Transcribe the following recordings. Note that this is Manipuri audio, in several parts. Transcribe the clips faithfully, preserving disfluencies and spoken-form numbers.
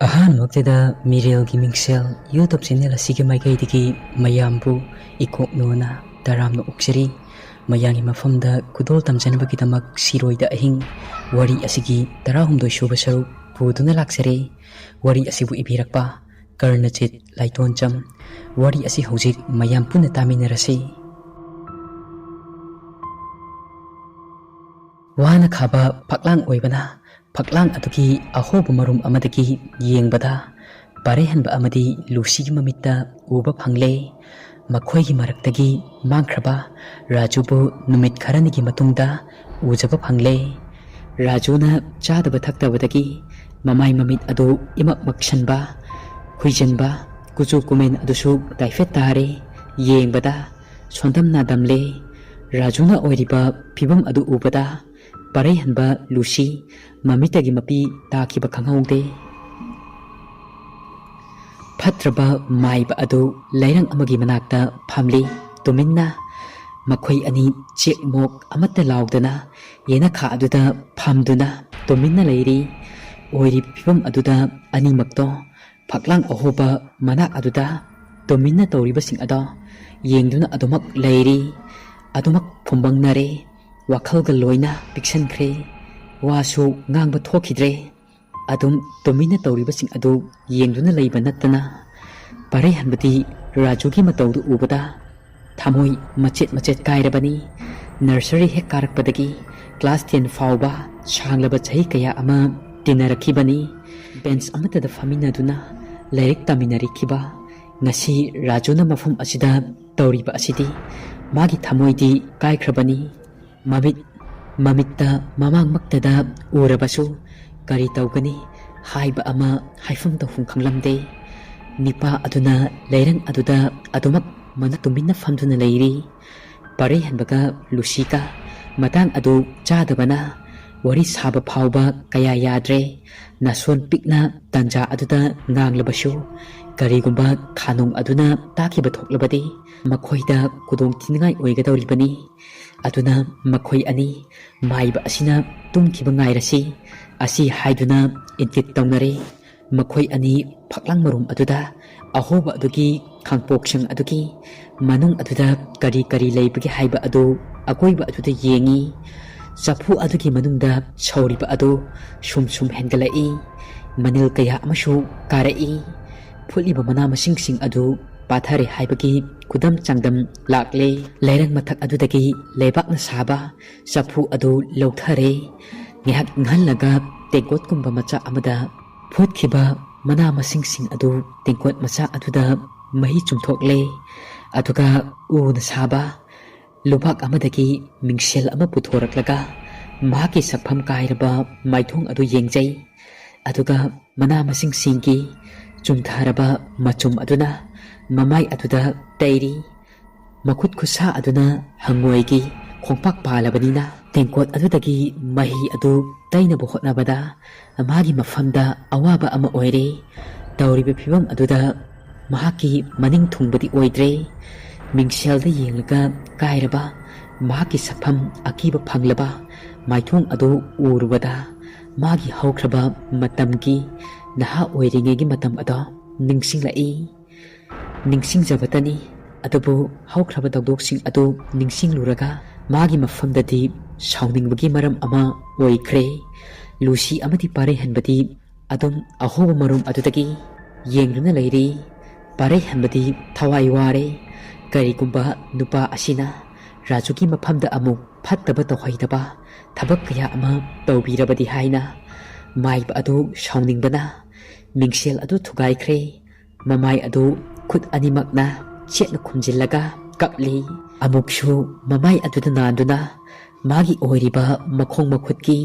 ꯑꯍꯥꯟꯕꯃꯛꯇꯗ ꯃꯤꯔꯦꯜꯒꯤ ꯃꯤꯡꯁꯦꯜ YouTube ꯆꯦꯅꯦꯜ ꯑꯁꯤꯒꯤ ꯃꯥꯏꯀꯩꯗꯒꯤ ꯃꯌꯥꯝꯕꯨ ꯏꯀꯣꯛꯅꯣꯅ ꯇꯔꯥꯝꯅ ꯑꯣꯛꯆꯔꯤ꯫ ꯃꯌꯥꯝꯒꯤ ꯃꯐꯝꯗ ꯈꯨꯗꯣꯜ ꯇꯝꯖꯅꯕꯒꯤꯗꯃꯛ ꯁꯤꯔꯣꯏꯗ ꯑꯍꯤꯡ ꯋꯥꯔꯤ ꯑꯁꯤꯒꯤ ꯇꯔꯥꯍꯨꯝꯗꯣꯏ ꯁꯨꯕ ꯁꯔꯨꯛ ꯄꯨꯗꯨꯅ ꯂꯥꯛꯆꯔꯦ꯫ ꯋꯥꯔꯤ ꯑꯁꯤꯕꯨ ꯏꯕꯤꯔꯛꯄ ꯀꯔꯅꯖꯤꯠ ꯂꯥꯏꯇꯣꯟꯆꯝ꯫ ꯋꯥꯔꯤ ꯑꯁꯤ ꯍꯧꯖꯤꯛ ꯃꯌꯥꯝ ꯄꯨꯟꯅ ꯇꯥꯃꯤꯟꯅꯔꯁꯤ꯫ ꯋꯥꯅ ꯈꯥꯕ ꯐꯛꯂꯥꯡ ꯑꯣꯏꯕꯅ ꯐꯛꯂꯥꯡ ꯑꯗꯨꯒꯤ ꯑꯍꯣꯕ ꯃꯔꯨꯝ ꯑꯃꯗꯒꯤ ꯌꯦꯡꯕꯗ ꯄꯥꯔꯩꯍꯟꯕ ꯑꯃꯗꯤ ꯂꯨꯁꯤꯒꯤ ꯃꯃꯤꯠꯇ ꯎꯕ ꯐꯪꯂꯦ꯫ ꯃꯈꯣꯏꯒꯤ ꯃꯔꯛꯇꯒꯤ ꯃꯥꯡꯈ꯭ꯔꯕ ꯔꯥꯖꯨꯕꯨ ꯅꯨꯃꯤꯠ ꯈꯔꯅꯤꯒꯤ ꯃꯇꯨꯡꯗ ꯎꯖꯕ ꯐꯪꯂꯦ꯫ ꯔꯥꯖꯨꯅ ꯆꯥꯗꯕ ꯊꯛꯇꯕꯗꯒꯤ ꯃꯃꯥꯏ ꯃꯃꯤꯠ ꯑꯗꯨ ꯏꯃꯛ ꯃꯛꯁꯟꯕ, ꯈꯨꯏꯖꯟꯕ, ꯀꯨꯆꯨ ꯀꯨꯃꯦꯟ ꯑꯗꯨꯁꯨ ꯇꯥꯏꯐꯦꯠ ꯇꯥꯔꯦ꯫ ꯌꯦꯡꯕꯗ ꯁꯣꯟꯗꯝ ꯅꯥꯗꯝꯂꯦ꯫ ꯔꯥꯖꯨꯅ ꯑꯣꯏꯔꯤꯕ ꯐꯤꯕꯝ ꯑꯗꯨ ꯎꯕꯗ ꯄꯥꯔꯩꯍꯟꯕ ꯂꯨꯁꯤ ꯃꯃꯤꯠꯇꯒꯤ ꯃꯄꯤ ꯇꯥꯈꯤꯕ ꯈꯪꯍꯧꯗꯦ꯫ ꯐꯠꯇ꯭ꯔꯕ ꯃꯥꯏꯕ ꯑꯗꯨ ꯂꯩꯔꯪ ꯑꯃꯒꯤ ꯃꯅꯥꯛꯇ ꯐꯝꯂꯤ꯫ ꯇꯨꯃꯤꯟꯅ ꯃꯈꯣꯏ ꯑꯅꯤ ꯆꯦꯛ ꯃꯣꯛ ꯑꯃꯠꯇ ꯂꯥꯎꯗꯅ ꯌꯦꯅꯈꯥ ꯑꯗꯨꯗ ꯐꯝꯗꯨꯅ ꯇꯨꯃꯤꯟꯅ ꯂꯩꯔꯤ꯫ ꯑꯣꯏꯔꯤꯕ ꯐꯤꯕꯝ ꯑꯗꯨꯗ ꯑꯅꯤꯃꯛꯇꯣ ꯐꯛꯂꯥꯡ ꯑꯍꯣꯕ ꯃꯅꯥꯛ ꯑꯗꯨꯗ ꯇꯨꯃꯤꯟꯅ ꯇꯧꯔꯤꯕꯁꯤꯡ ꯑꯗꯣ ꯌꯦꯡꯗꯨꯅ ꯑꯗꯨꯃꯛ ꯂꯩꯔꯤ꯫ ꯑꯗꯨꯃꯛ ꯐꯨꯝꯕꯪꯅꯔꯦ꯫ ꯋꯥꯈꯜꯒ ꯂꯣꯏꯅ ꯄꯤꯛꯁꯟꯈ꯭ꯔꯦ꯫ ꯋꯥꯁꯨ ꯉꯥꯡꯕ ꯊꯣꯛꯈꯤꯗ꯭ꯔꯦ꯫ ꯑꯗꯨꯝ ꯇꯨꯃꯤꯟꯅ ꯇꯧꯔꯤꯕꯁꯤꯡ ꯑꯗꯨ ꯌꯦꯡꯗꯨꯅ ꯂꯩꯕ ꯅꯠꯇꯅ ꯄꯥꯔꯩꯍꯟꯕꯗꯤ ꯔꯥꯖꯨꯒꯤ ꯃꯇꯧꯗꯨ ꯎꯕꯗ ꯊꯃꯣꯏ ꯃꯆꯦꯠ ꯃꯆꯦꯠ ꯀꯥꯏꯔꯕꯅꯤ꯫ ꯅꯔꯁꯔꯤ ꯍꯦꯛ ꯀꯥꯔꯛꯄꯗꯒꯤ ꯀ꯭ꯂꯥꯁ ꯇꯦꯟ ꯐꯥꯎꯕ ꯁꯥꯡꯂꯕ ꯆꯍꯤ ꯀꯌꯥ ꯑꯃ ꯇꯤꯟꯅꯔꯛꯈꯤꯕꯅꯤ꯫ ꯕꯦꯟꯆ ꯑꯃꯠꯇꯗ ꯐꯝꯃꯤꯟꯅꯗꯨꯅ ꯂꯥꯏꯔꯤꯛ ꯇꯝꯃꯤꯟꯅꯔꯛꯈꯤꯕ ꯉꯁꯤ ꯔꯥꯖꯨꯅ ꯃꯐꯝ ꯑꯁꯤꯗ ꯇꯧꯔꯤꯕ ꯑꯁꯤꯗꯤ ꯃꯥꯒꯤ ꯊꯃꯣꯏꯗꯤ ꯀꯥꯏꯈ꯭ꯔꯕꯅꯤ꯫ ꯃꯃꯤꯠ ꯃꯃꯤꯠꯇ ꯃꯃꯥꯡꯃꯛꯇꯗ ꯎꯔꯕꯁꯨ ꯀꯔꯤ ꯇꯧꯒꯅꯤ ꯍꯥꯏꯕ ꯑꯃ ꯍꯥꯏꯐꯝ ꯇꯧꯐꯝ ꯈꯪꯂꯝꯗꯦ꯫ ꯅꯤꯄꯥ ꯑꯗꯨꯅ ꯂꯩꯔꯪ ꯑꯗꯨꯗ ꯑꯗꯨꯃꯛ ꯃꯅꯥ ꯇꯨꯃꯤꯟꯅ ꯐꯝꯗꯨꯅ ꯂꯩꯔꯤ꯫ ꯄꯥꯔꯩꯍꯟꯕꯒ ꯂꯨꯁꯤꯒ ꯃꯇꯥꯡ ꯑꯗꯨ ꯆꯥꯗꯕꯅ ꯋꯥꯔꯤ ꯁꯥꯕ ꯐꯥꯎꯕ ꯀꯌꯥ ꯌꯥꯗ꯭ꯔꯦ꯫ ꯅꯥꯁꯣꯟ ꯄꯤꯛꯅ ꯇꯟꯖꯥ ꯑꯗꯨꯗ ꯉꯥꯡꯂꯕꯁꯨ ꯀꯔꯤꯒꯨꯝꯕ ꯈꯥꯅꯨꯡ ꯑꯗꯨꯅ ꯇꯥꯈꯤꯕ ꯊꯣꯛꯂꯕꯗꯤ ꯃꯈꯣꯏꯗ ꯈꯨꯗꯣꯡ ꯊꯤꯅꯤꯡꯉꯥꯏ ꯑꯣꯏꯒꯗꯧꯔꯤꯕꯅꯤ꯫ ꯑꯗꯨꯅ ꯃꯈꯣꯏ ꯑꯅꯤ ꯃꯥꯏꯕ ꯑꯁꯤꯅ ꯇꯨꯝꯈꯤꯕ ꯉꯥꯏꯔꯁꯤ ꯑꯁꯤ ꯍꯥꯏꯗꯨꯅ ꯏꯪꯒꯤꯠ ꯇꯧꯅꯔꯦ꯫ ꯃꯈꯣꯏ ꯑꯅꯤ ꯐꯛꯂꯥꯡ ꯃꯔꯨꯝ ꯑꯗꯨꯗ ꯑꯍꯣꯕ ꯑꯗꯨꯒꯤ ꯈꯥꯡꯄꯣꯛꯁꯪ ꯑꯗꯨꯒꯤ ꯃꯅꯨꯡ ꯑꯗꯨꯗ ꯀꯔꯤ ꯀꯔꯤ ꯂꯩꯕꯒꯦ ꯍꯥꯏꯕ ꯑꯗꯨ ꯑꯀꯣꯏꯕ ꯑꯗꯨꯗ ꯌꯦꯡꯏ꯫ ꯆꯐꯨ ꯑꯗꯨꯒꯤ ꯃꯅꯨꯡꯗ ꯁꯧꯔꯤꯕ ꯑꯗꯨ ꯁꯨꯝ ꯁꯨꯝ ꯍꯦꯟꯒꯠꯂꯛꯏ꯫ ꯃꯅꯤꯜ ꯀꯌꯥ ꯑꯃꯁꯨ ꯀꯥꯔꯛꯏ꯫ ꯐꯨꯠꯂꯤꯕ ꯃꯅꯥ ꯃꯁꯤꯡꯁꯤꯡ ꯑꯗꯨ ꯄꯥꯊꯔꯦ ꯍꯥꯏꯕꯒꯤ ꯈꯨꯗꯝ ꯆꯥꯡꯗꯝ ꯂꯥꯛꯂꯦ꯫ ꯂꯩꯔꯪ ꯃꯊꯛ ꯑꯗꯨꯗꯒꯤ ꯂꯩꯕꯥꯛꯅ ꯁꯥꯕ ꯆꯐꯨ ꯑꯗꯨ ꯂꯧꯊꯔꯦ꯫ ꯉꯥꯏꯍꯥꯛ ꯏꯪꯍꯜꯂꯒ ꯇꯦꯡꯀꯣꯠꯀꯨꯝꯕ ꯃꯆꯥ ꯑꯃꯗ ꯐꯨꯠꯈꯤꯕ ꯃꯅꯥ ꯃꯁꯤꯡꯁꯤꯡ ꯑꯗꯨ ꯇꯦꯡꯀꯣꯠ ꯃꯆꯥ ꯑꯗꯨꯗ ꯃꯍꯤ ꯆꯨꯝꯊꯣꯛꯂꯦ꯫ ꯑꯗꯨꯒ ꯎꯅ ꯁꯥꯕ ꯂꯨꯕꯥꯛ ꯑꯃꯗꯒꯤ ꯃꯤꯡꯁꯦꯜ ꯑꯃ ꯄꯨꯊꯣꯔꯛꯂꯒ ꯃꯍꯥꯛꯀꯤ ꯁꯛꯐꯝ ꯀꯥꯏꯔꯕ ꯃꯥꯏꯊꯣꯡ ꯑꯗꯨ ꯌꯦꯡꯖꯩ꯫ ꯑꯗꯨꯒ ꯃꯅꯥ ꯃꯁꯤꯡꯁꯤꯡꯒꯤ ꯆꯨꯝꯊꯔꯕ ꯃꯆꯨꯝ ꯑꯗꯨꯅ ꯃꯃꯥꯏ ꯑꯗꯨꯗ ꯇꯩꯔꯤ꯫ ꯃꯈꯨꯠ ꯈꯨꯠꯁꯥ ꯑꯗꯨꯅ ꯍꯪꯉꯣꯏꯒꯤ ꯈꯣꯡꯄꯥꯛ ꯄꯥꯜꯂꯕꯅꯤꯅ ꯇꯦꯡꯀꯣꯠ ꯑꯗꯨꯗꯒꯤ ꯃꯍꯤ ꯑꯗꯨ ꯇꯩꯅꯕ ꯍꯣꯠꯅꯕꯗ ꯃꯥꯒꯤ ꯃꯐꯝꯗ ꯑꯋꯥꯕ ꯑꯃ ꯑꯣꯏꯔꯦ꯫ ꯇꯧꯔꯤꯕ ꯐꯤꯕꯝ ꯑꯗꯨꯗ ꯃꯍꯥꯛꯀꯤ ꯃꯅꯤꯡ ꯊꯨꯡꯕꯗꯤ ꯑꯣꯏꯗ꯭ꯔꯦ꯫ ꯃꯤꯡꯁꯦꯜꯗ ꯌꯦꯡꯂꯒ ꯀꯥꯏꯔꯕ ꯃꯍꯥꯛꯀꯤ ꯁꯛꯐꯝ ꯑꯀꯤꯕ ꯐꯪꯂꯕ ꯃꯥꯏꯊꯣꯡ ꯑꯗꯨ ꯎꯔꯨꯕꯗ ꯃꯥꯒꯤ ꯍꯧꯈ꯭ꯔꯕ ꯃꯇꯝꯒꯤ ꯅꯍꯥ ꯑꯣꯏꯔꯤꯉꯩꯒꯤ ꯃꯇꯝ ꯑꯗꯣ ꯅꯤꯡꯁꯤꯡꯂꯛꯏ꯫ ꯅꯤꯡꯁꯤꯡꯖꯕꯇꯅꯤ꯫ ꯑꯗꯨꯕꯨ ꯍꯧꯈ꯭ꯔꯕ ꯊꯧꯗꯣꯛꯁꯤꯡ ꯑꯗꯨ ꯅꯤꯡꯁꯤꯡꯂꯨꯔꯒ ꯃꯥꯒꯤ ꯃꯐꯝꯗꯗꯤ ꯁꯥꯎꯅꯤꯡꯕꯒꯤ ꯃꯔꯝ ꯑꯃ ꯑꯣꯏꯈ꯭ꯔꯦ꯫ ꯂꯨꯁꯤ ꯑꯃꯗꯤ ꯄꯥꯔꯩꯍꯟꯕꯗꯤ ꯑꯗꯨꯝ ꯑꯍꯣꯕ ꯃꯔꯨꯝ ꯑꯗꯨꯗꯒꯤ ꯌꯦꯡꯗꯨꯅ ꯂꯩꯔꯤ꯫ ꯄꯥꯔꯩꯍꯟꯕꯗꯤ ꯊꯋꯥꯏ ꯋꯥꯔꯦ꯫ ꯀꯔꯤꯒꯨꯝꯕ ꯅꯨꯄꯥ ꯑꯁꯤꯅ ꯔꯥꯖꯨꯒꯤ ꯃꯐꯝꯗ ꯑꯃꯨꯛ ꯐꯠꯇꯕ ꯇꯧꯍꯩꯗꯕ ꯊꯕꯛ ꯀꯌꯥ ꯑꯃ ꯇꯧꯕꯤꯔꯕꯗꯤ ꯍꯥꯏꯅ ꯃꯥꯏꯕ ꯑꯗꯨ ꯁꯥꯎꯅꯤꯡꯕꯅ ꯃꯤꯡꯁꯦꯜ ꯑꯗꯨ ꯊꯨꯒꯥꯏꯈ꯭ꯔꯦ꯫ ꯃꯃꯥꯏ ꯑꯗꯨ ꯈꯨꯠ ꯑꯅꯤꯃꯛꯅ ꯆꯦꯠꯅ ꯈꯨꯝꯖꯤꯜꯂꯒ ꯀꯞꯂꯤ꯫ ꯑꯃꯨꯛꯁꯨ ꯃꯃꯥꯏ ꯑꯗꯨꯗ ꯅꯥꯟꯗꯨꯅ ꯃꯥꯒꯤ ꯑꯣꯏꯔꯤꯕ ꯃꯈꯣꯡ ꯃꯈꯨꯠꯀꯤ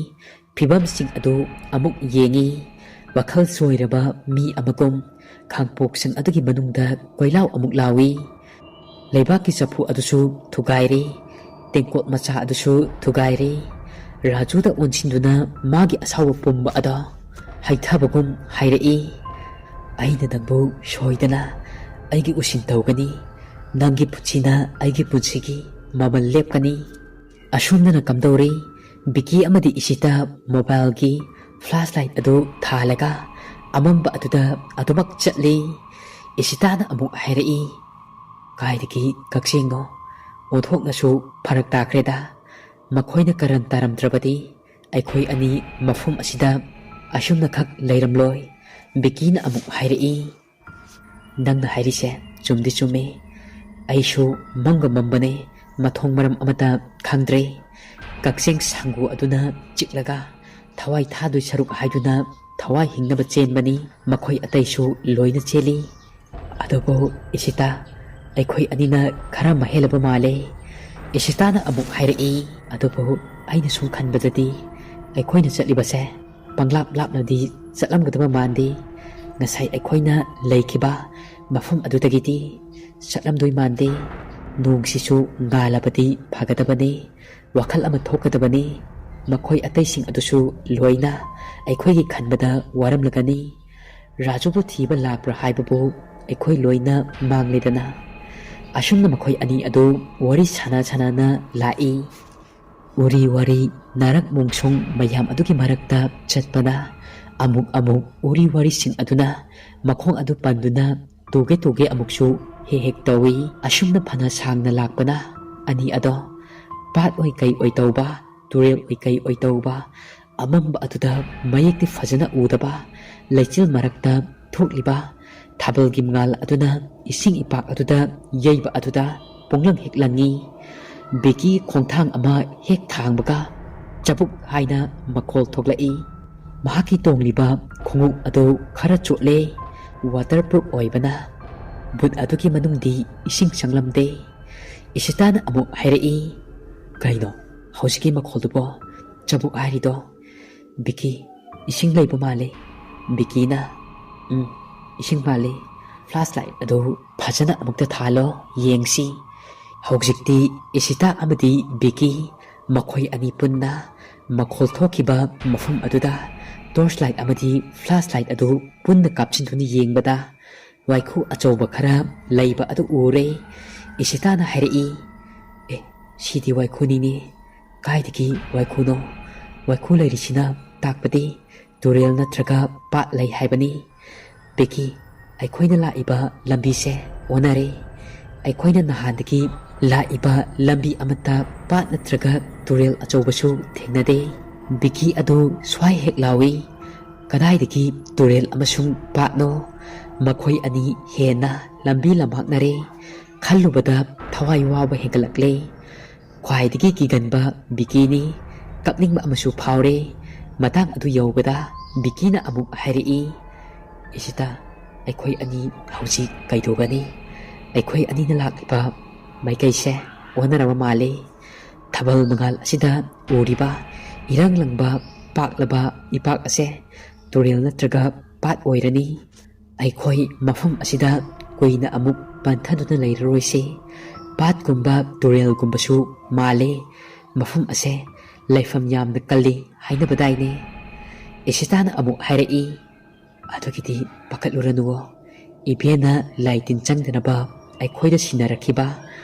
ꯐꯤꯕꯝꯁꯤꯡ ꯑꯗꯨ ꯑꯃꯨꯛ ꯌꯦꯡꯏ꯫ ꯋꯥꯈꯜ ꯆꯣꯏꯔꯕ ꯃꯤ ꯑꯃꯒꯨꯝ ꯈꯥꯡꯄꯣꯛꯁꯪ ꯑꯗꯨꯒꯤ ꯃꯅꯨꯡꯗ ꯀꯣꯏꯂꯥꯎ ꯑꯃꯨꯛ ꯂꯥꯎꯏ꯫ ꯂꯩꯕꯥꯛꯀꯤ ꯆꯐꯨ ꯑꯗꯨꯁꯨ ꯊꯨꯒꯥꯏꯔꯦ꯫ ꯇꯦꯡꯀꯣꯠ ꯃꯆꯥ ꯑꯗꯨꯁꯨ ꯊꯨꯒꯥꯏꯔꯦ꯫ ꯔꯥꯖꯨꯗ ꯑꯣꯟꯁꯤꯟꯗꯨꯅ ꯃꯥꯒꯤ ꯑꯁꯥꯎꯕ ꯄꯨꯝꯕ ꯑꯗꯣ ꯍꯩꯊꯕꯒꯨꯝ ꯍꯥꯏꯔꯛꯏ, "ꯑꯩꯅ ꯅꯪꯕꯨ ꯁꯣꯏꯗꯅ ꯑꯩꯒꯤ ꯎꯁꯤꯟ ꯇꯧꯒꯅꯤ꯫ ꯅꯪꯒꯤ ꯄꯨꯟꯁꯤꯅ ꯑꯩꯒꯤ ꯄꯨꯟꯁꯤꯒꯤ ꯃꯃꯜ ꯂꯦꯞꯀꯅꯤ"꯫ ꯑꯁꯣꯝꯗꯅ ꯀꯝꯗꯧꯔꯤ? ꯕꯤꯀꯤ ꯑꯃꯗꯤ ꯏꯁꯤꯇꯥ ꯃꯣꯕꯥꯏꯜꯒꯤ ꯐ꯭ꯂꯥꯁ ꯂꯥꯏꯠ ꯑꯗꯨ ꯊꯥꯜꯂꯒ ꯑꯃꯝꯕ ꯑꯗꯨꯗ ꯑꯗꯨꯃꯛ ꯆꯠꯂꯤ꯫ ꯏꯁꯤꯇꯥꯅ ꯑꯃꯨꯛ ꯍꯥꯏꯔꯛꯏ, "ꯀꯥꯏꯗꯒꯤ ꯀꯛꯆꯦꯡꯅꯣ? ꯑꯣꯟꯊꯣꯛꯅꯁꯨ ꯐꯔꯛ ꯇꯥꯈ꯭ꯔꯦꯗ꯫ ꯃꯈꯣꯏꯅ ꯀꯔꯟ ꯇꯥꯔꯝꯗ꯭ꯔꯕꯗꯤ ꯑꯩꯈꯣꯏ ꯑꯅꯤ ꯃꯐꯝ ꯑꯁꯤꯗ ꯑꯁꯨꯝꯅꯈꯛ ꯂꯩꯔꯝꯂꯣꯏ꯫" ꯕꯤꯀꯤꯅ ꯑꯃꯨꯛ ꯍꯥꯏꯔꯛꯏ, "ꯅꯪꯅ ꯍꯥꯏꯔꯤꯁꯦ ꯆꯨꯝꯗꯤ ꯆꯨꯝꯃꯤ꯫ ꯑꯩꯁꯨ ꯃꯪꯒ ꯃꯝꯕꯅꯦ, ꯃꯊꯣꯡ ꯃꯔꯝ ꯑꯃꯠꯇ ꯈꯪꯗ꯭ꯔꯦ꯫ ꯀꯛꯆꯦꯡ ꯁꯥꯡꯒꯨ ꯑꯗꯨꯅ ꯆꯤꯛꯂꯒ ꯊꯋꯥꯏ ꯊꯥꯗꯣꯏ ꯁꯔꯨꯛ ꯍꯥꯏꯗꯨꯅ ꯊꯋꯥꯏ ꯍꯤꯡꯅꯕ ꯆꯦꯟꯕꯅꯤ꯫ ꯃꯈꯣꯏ ꯑꯇꯩꯁꯨ ꯂꯣꯏꯅ ꯆꯦꯜꯂꯤ꯫ ꯑꯗꯨꯕꯨ ꯏꯁꯤꯇꯥ, ꯑꯩꯈꯣꯏ ꯑꯅꯤꯅ ꯈꯔ ꯃꯍꯦꯜꯂꯕ ꯃꯥꯜꯂꯦ꯫" ꯏꯁꯤꯇꯥꯅ ꯑꯃꯨꯛ ꯍꯥꯏꯔꯛꯏ, "ꯑꯗꯨꯕꯨ ꯑꯩꯅ ꯁꯨꯝ ꯈꯟꯕꯗꯗꯤ ꯑꯩꯈꯣꯏꯅ ꯆꯠꯂꯤꯕꯁꯦ ꯄꯪꯂꯥꯞ ꯂꯥꯞꯅꯗꯤ ꯆꯠꯂꯝꯒꯗꯕ ꯃꯥꯟꯗꯦ꯫ ꯉꯁꯥꯏ ꯑꯩꯈꯣꯏꯅ ꯂꯩꯈꯤꯕ ꯃꯐꯝ ꯑꯗꯨꯗꯒꯤꯗꯤ ꯆꯠꯂꯝꯗꯣꯏ ꯃꯥꯟꯗꯦ꯫ ꯅꯣꯡꯁꯤꯁꯨ ꯉꯥꯜꯂꯕꯗꯤ ꯐꯒꯗꯕꯅꯤ, ꯋꯥꯈꯜ ꯑꯃ ꯊꯣꯛꯀꯗꯕꯅꯤ꯫ ꯃꯈꯣꯏ ꯑꯇꯩꯁꯤꯡ ꯑꯗꯨꯁꯨ ꯂꯣꯏꯅ ꯑꯩꯈꯣꯏꯒꯤ ꯈꯟꯕꯗ ꯋꯥꯔꯝꯂꯒꯅꯤ꯫ ꯔꯥꯖꯨꯕꯨ ꯊꯤꯕ ꯂꯥꯛꯄ꯭ꯔꯥ ꯍꯥꯏꯕꯕꯨ ꯑꯩꯈꯣꯏ ꯂꯣꯏꯅ ꯃꯥꯡꯂꯦꯗꯅ꯫" ꯑꯁꯨꯝꯅ ꯃꯈꯣꯏ ꯑꯅꯤ ꯑꯗꯨ ꯋꯥꯔꯤ ꯁꯥꯟꯅ ꯁꯥꯟꯅꯅ ꯂꯥꯛꯏ꯫ ꯎꯔꯤ ꯋꯥꯔꯤ, ꯅꯥꯔꯛ ꯃꯣꯡꯁꯣꯡ ꯃꯌꯥꯝ ꯑꯗꯨꯒꯤ ꯃꯔꯛꯇ ꯆꯠꯄꯅ ꯑꯃꯨꯛ ꯑꯃꯨꯛ ꯎꯔꯤ ꯋꯥꯔꯤꯁꯤꯡ ꯑꯗꯨꯅ ꯃꯈꯣꯡ ꯑꯗꯨ ꯄꯟꯗꯨꯅ ꯇꯨꯒꯦ ꯇꯨꯒꯦ ꯑꯃꯨꯛꯁꯨ ꯍꯦꯛ ꯍꯦꯛ ꯇꯧꯏ꯫ ꯑꯁꯨꯝꯅ ꯐꯅ ꯁꯥꯡꯅ ꯂꯥꯛꯄꯅ ꯑꯅꯤ ꯑꯗꯣ ꯄꯥꯠ ꯑꯣꯏ ꯀꯩ ꯑꯣꯏ ꯇꯧꯕ, ꯇꯨꯔꯦꯜ ꯑꯣꯏ ꯀꯩ ꯑꯣꯏ ꯇꯧꯕ, ꯑꯃꯝꯕ ꯑꯗꯨꯗ ꯃꯌꯦꯛꯇꯤ ꯐꯖꯅ ꯎꯗꯕ, ꯂꯩꯆꯤꯜ ꯃꯔꯛꯇ ꯊꯣꯛꯂꯤꯕ ꯊꯥꯕꯜꯒꯤ ꯃꯉꯥꯜ ꯑꯗꯨꯅ ꯏꯁꯤꯡ ꯏꯄꯥꯛ ꯑꯗꯨꯗ ꯌꯩꯕ ꯑꯗꯨꯗ ꯄꯨꯡꯂꯪ ꯍꯦꯛ ꯂꯪꯉꯤ꯫ ꯕꯤꯀꯤ ꯈꯣꯡꯊꯥꯡ ꯑꯃ ꯍꯦꯛ ꯊꯥꯡꯕꯒ ꯆꯕꯨꯛ ꯍꯥꯏꯅ ꯃꯈꯣꯜ ꯊꯣꯛꯂꯛꯏ꯫ ꯃꯍꯥꯛꯀꯤ ꯇꯣꯡꯂꯤꯕ ꯈꯣꯡꯎꯞ ꯑꯗꯨ ꯈꯔ ꯆꯣꯠꯂꯦ, ꯋꯥꯇꯔ ꯄ꯭ꯔꯨꯐ ꯑꯣꯏꯕꯅ꯫ ꯕꯨꯠ ꯑꯗꯨꯒꯤ ꯃꯅꯨꯡꯗꯤ ꯏꯁꯤꯡ ꯆꯪꯂꯝꯗꯦ꯫ ꯏꯁꯤꯇꯥꯅ ꯑꯃꯨꯛ ꯍꯥꯏꯔꯛꯏ, "ꯀꯩꯅꯣ ꯍꯧꯖꯤꯛꯀꯤ ꯃꯈꯣꯜꯗꯨꯕꯣ? ꯆꯕꯨꯛ ꯍꯥꯏꯔꯤꯗꯣ?" ꯕꯤꯀꯤ, "ꯏꯁꯤꯡ ꯂꯩꯕ ꯃꯥꯜꯂꯦ꯫" ꯕꯤꯀꯤꯅ, "ꯎꯝ, ꯏꯁꯤꯡ ꯃꯥꯜꯂꯤ꯫ ꯐ꯭ꯂꯥꯁ ꯂꯥꯏꯠ ꯑꯗꯨ ꯐꯖꯅ ꯑꯃꯨꯛꯇ ꯊꯥꯜꯂꯣ, ꯌꯦꯡꯁꯤ꯫" ꯍꯧꯖꯤꯛꯇꯤ ꯏꯁꯤꯇꯥ ꯑꯃꯗꯤ ꯕꯤꯀꯤ ꯃꯈꯣꯏ ꯑꯅꯤ ꯄꯨꯟꯅ ꯃꯈꯣꯜ ꯊꯣꯛꯈꯤꯕ ꯃꯐꯝ ꯑꯗꯨꯗ ꯇꯣꯔꯆ ꯂꯥꯏꯠ ꯑꯃꯗꯤ ꯐ꯭ꯂꯥꯁ ꯂꯥꯏꯠ ꯑꯗꯨ ꯄꯨꯟꯅ ꯀꯥꯞꯁꯤꯟꯗꯨꯅ ꯌꯦꯡꯕꯗ ꯋꯥꯏꯈꯨ ꯑꯆꯧꯕ ꯈꯔ ꯂꯩꯕ ꯑꯗꯨ ꯎꯔꯦ꯫ ꯏꯁꯤꯇꯥꯅ ꯍꯥꯏꯔꯛꯏ, "ꯑꯦ, ꯁꯤꯗꯤ ꯋꯥꯏꯈꯨꯅꯤꯅꯦ꯫ ꯀꯥꯏꯗꯒꯤ ꯋꯥꯏꯈꯨꯅꯣ? ꯋꯥꯏꯈꯨ ꯂꯩꯔꯤꯁꯤꯅ ꯇꯥꯛꯄꯗꯤ ꯇꯨꯔꯦꯜ ꯅꯠꯇ꯭ꯔꯒ ꯄꯥꯠ ꯂꯩ ꯍꯥꯏꯕꯅꯤ꯫ ꯕꯤꯀꯤ, ꯑꯩꯈꯣꯏꯅ ꯂꯥꯛꯏꯕ ꯂꯝꯕꯤꯁꯦ ꯑꯣꯟꯅꯔꯦ꯫ ꯑꯩꯈꯣꯏꯅ ꯅꯍꯥꯟꯗꯒꯤ ꯂꯥꯛꯏꯕ ꯂꯝꯕꯤ ꯑꯃꯠꯇ ꯄꯥꯠ ꯅꯠꯇ꯭ꯔꯒ ꯇꯨꯔꯦꯜ ꯑꯆꯧꯕꯁꯨ ꯊꯦꯡꯅꯗꯦ꯫ ꯕꯤꯀꯤ ꯑꯗꯨ ꯁ꯭ꯋꯥꯏ ꯍꯦꯛ ꯂꯥꯎꯏ꯫ ꯀꯗꯥꯏꯗꯒꯤ ꯇꯨꯔꯦꯜ ꯑꯃꯁꯨꯡ ꯄꯥꯠꯅꯣ? ꯃꯈꯣꯏ ꯑꯅꯤ ꯍꯦꯟꯅ ꯂꯝꯕꯤ ꯂꯝꯃꯥꯛꯅꯔꯦ꯫ ꯈꯜꯂꯨꯕꯗ ꯊꯋꯥꯏ ꯋꯥꯕ ꯍꯦꯟꯒꯠꯂꯛꯂꯦ꯫ ꯈ꯭ꯋꯥꯏꯗꯒꯤ ꯀꯤꯒꯟꯕ ꯕꯤꯀꯤꯅꯤ꯫ ꯀꯞꯅꯤꯡꯕ ꯑꯃꯁꯨ ꯐꯥꯎꯔꯦ꯫ ꯃꯇꯥꯡ ꯑꯗꯨ ꯌꯧꯕꯗ ꯕꯤꯀꯤꯅ ꯑꯃꯨꯛ ꯍꯥꯏꯔꯛꯏ, "ꯏꯁꯤꯇꯥ, ꯑꯩꯈꯣꯏ ꯑꯅꯤ ꯍꯧꯖꯤꯛ ꯀꯩꯗꯧꯒꯅꯤ? ꯑꯩꯈꯣꯏ ꯑꯅꯤꯅ ꯂꯥꯛꯂꯤꯕ ꯃꯥꯏꯀꯩꯁꯦ ꯑꯣꯟꯅꯔꯕ ꯃꯥꯜꯂꯤ꯫ ꯊꯥꯕꯜ ꯃꯉꯥꯜ ꯑꯁꯤꯗ ꯎꯔꯤꯕ ꯏꯔꯪ ꯂꯪꯕ ꯄꯥꯛꯂꯕ ꯏꯄꯥꯛ ꯑꯁꯦ ꯇꯨꯔꯦꯜ ꯅꯠꯇ꯭ꯔꯒ ꯄꯥꯠ ꯑꯣꯏꯔꯅꯤ꯫ ꯑꯩꯈꯣꯏ ꯃꯐꯝ ꯑꯁꯤꯗ ꯀꯨꯏꯅ ꯑꯃꯨꯛ ꯄꯟꯊꯗꯨꯅ ꯂꯩꯔꯔꯣꯏꯁꯤ꯫ ꯄꯥꯠꯀꯨꯝꯕ ꯇꯨꯔꯦꯜꯒꯨꯝꯕꯁꯨ ꯃꯥꯜꯂꯤ꯫ ꯃꯐꯝ ꯑꯁꯦ ꯂꯩꯐꯝ ꯌꯥꯝꯅ ꯀꯜꯂꯤ ꯍꯥꯏꯅꯕꯗꯥꯏꯅꯦ?" ꯏꯁꯤꯇꯥꯅ ꯑꯃꯨꯛ ꯍꯥꯏꯔꯛꯏ, "ꯑꯗꯨꯒꯤꯗꯤ ꯄꯥꯈꯠꯂꯨꯔꯅꯨꯋꯣ꯫ ꯏꯕꯦꯟꯅ ꯂꯥꯏ ꯇꯤꯟ ꯆꯪꯗꯅꯕ ꯑꯩꯈꯣꯏꯗ ꯁꯤꯟꯅꯔꯛꯈꯤꯕ